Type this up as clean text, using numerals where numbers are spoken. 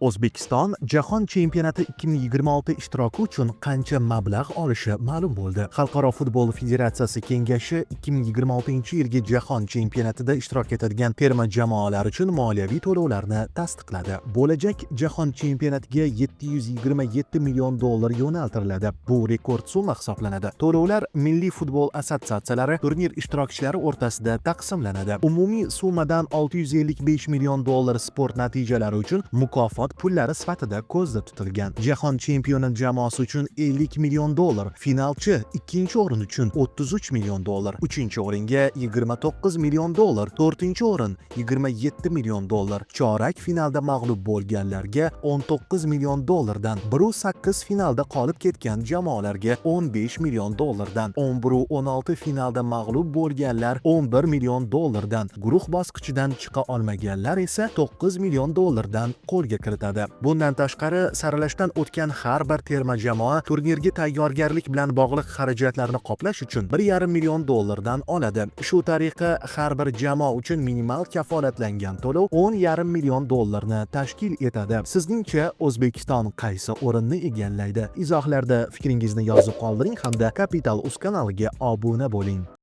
O'zbekiston Jahon chempionati 2026 ishtiroki uchun qancha mablag' olishi ma'lum bo'ldi. Xalqaro futbol federatsiyasi kengashi 2026-yilgi Jahon chempionatida ishtirok etadigan terma jamoalar uchun moliyaviy to'lovlarni tasdiqladi. Bo'lajak Jahon chempionatiga 727 million dollar yo'naltiriladi. Bu rekord summa hisoblanadi. To'lovlar milliy futbol assotsiatsiyalari turnir ishtirokchilari o'rtasida taqsimlanadi. Umumiy summadan 655 million dollar sport natijalari uchun mukofot pullari sifatida ko'zda tutilgan. Jahon chempioni jamoasi uchun 50 million dollar, finalchi ikkinchi o'rin uchun 33 million dollar, uchinchi o'ringa 29 million dollar, to'rtinchi o'rin 27 million dollar, chorak finalda mag'lub bo'lganlarga 19 million dollardan, 1-8 finalda qolib ketgan jamoalarga 15 million dollardan, 11-16 finalda mag'lub bo'lganlar 11 million dollardan, guruh bosqichidan chiqa olmaganlar esa 9 million dollardan qo'lga kiritadi. Bundan tashqari, saralashdan o'tgan har bir terma jamoa turnirga tayyorgarlik bilan bog'liq xarajatlarni qoplash uchun 1,5 million dollardan oladi. Shu tariqa har bir jamoa uchun minimal kafolatlangan to'lov 10,5 million dollarni tashkil etadi. Sizningcha, O'zbekiston qaysi o'rinni egallaydi? Izohlarda fikringizni yozib qoldiring hamda Capital Uz kanaliga obuna bo'ling.